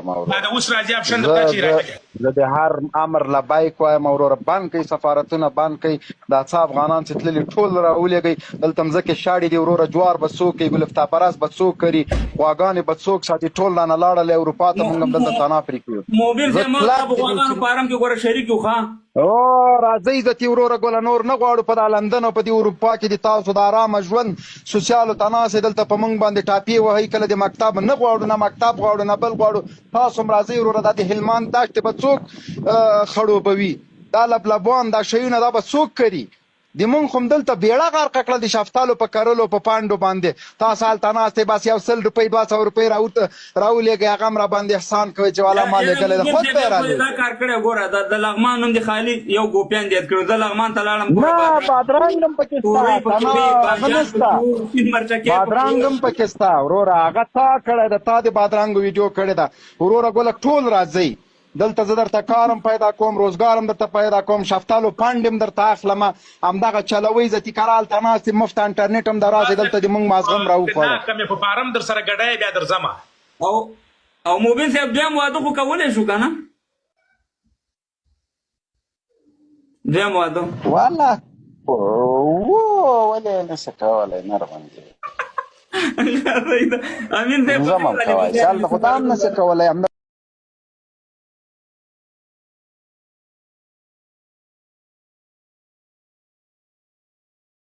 وروره. دا د اوس راځي اپشن زه درته چې زه راځي. زه د هر امر لبیک وایم وروره. بند کړئ سفارتونه، بند کړئ دا څه افغانان چې تللي ټول راولېږئ. دلته مځکې شاړې دي وروره، جوار به څوک کوي، ګل افتاپرست به څوک کري، غواګانې به څوک ساتي، ټول رانه لاړل اروپا ته، مونږ هم دلته تنها پرې کړو. موبیل زه صاحب ما کلک تا په د دې غواګانو چې فارم کې ګوره شریک یو ښه. او راځئ عزتي وروره ګله، نور نه غواړو په دا لندن او په دې اروپا کې د تاسو د آرامه ژوند سوسیالو ته ناست یئ، دلته په مونږ باندې ټاپې وهئ، کله د مکتب نه غواړو، نه مکتب غواړو نه بل غواړو، تاسو هم راځئ وروره، دا د هلمند دښتې به څوک خړوبوي، دا لبلبوان دا شیونه دا به څوک کري، د مونږ خو هم دلته بیړه غرقه کړل د شفتالو په کرلو په پنډو باندې، تاسو هلته ناست یئ بس یو 100 روپۍ 200 روپۍ راولېږئ، هغه هم راباندې احسان کوئ چې والا ما یاره لېږلی ده، مبین خود صاحب به یې یو خو دې دا رالېږئ. کار کړی ګوره د د لغمان نوم دې خالي یو ګوپیان دې یاد کړو زه لغمان ته لاړم ګوره نه بادرنګ بادرنګ هم پکې سته تورۍ پکې کنه، وې هغه بانجان نسته، پکې وو سپین مرچکی پکې بادرنګ وو. هم پکې سته وروره، هغه تا کړی ده، تا د بادرنګو ویډیو کړې ده وروره ګله، ټول راځئ دلته، زه درته کار هم پیدا کوم، روزګار هم درته پیدا کوم، شفتالو پنډ هم درته اخلم، همدغه چلوئ عزتي کره هلته ناست یې، مفته انټرنیټ هم در راسئ دلته د مونږ مازغه هم راوخوړه. نه که مې په فارم در سره ګډی بیا درځمه. او مبین صاحب دویم واده خو کولی شو کنه دویم واده. والا وو ولې نشي کولی نر غوندې. امین صاحب زه هم کوای شم، هلته خو دا هم نشي کولی همدا.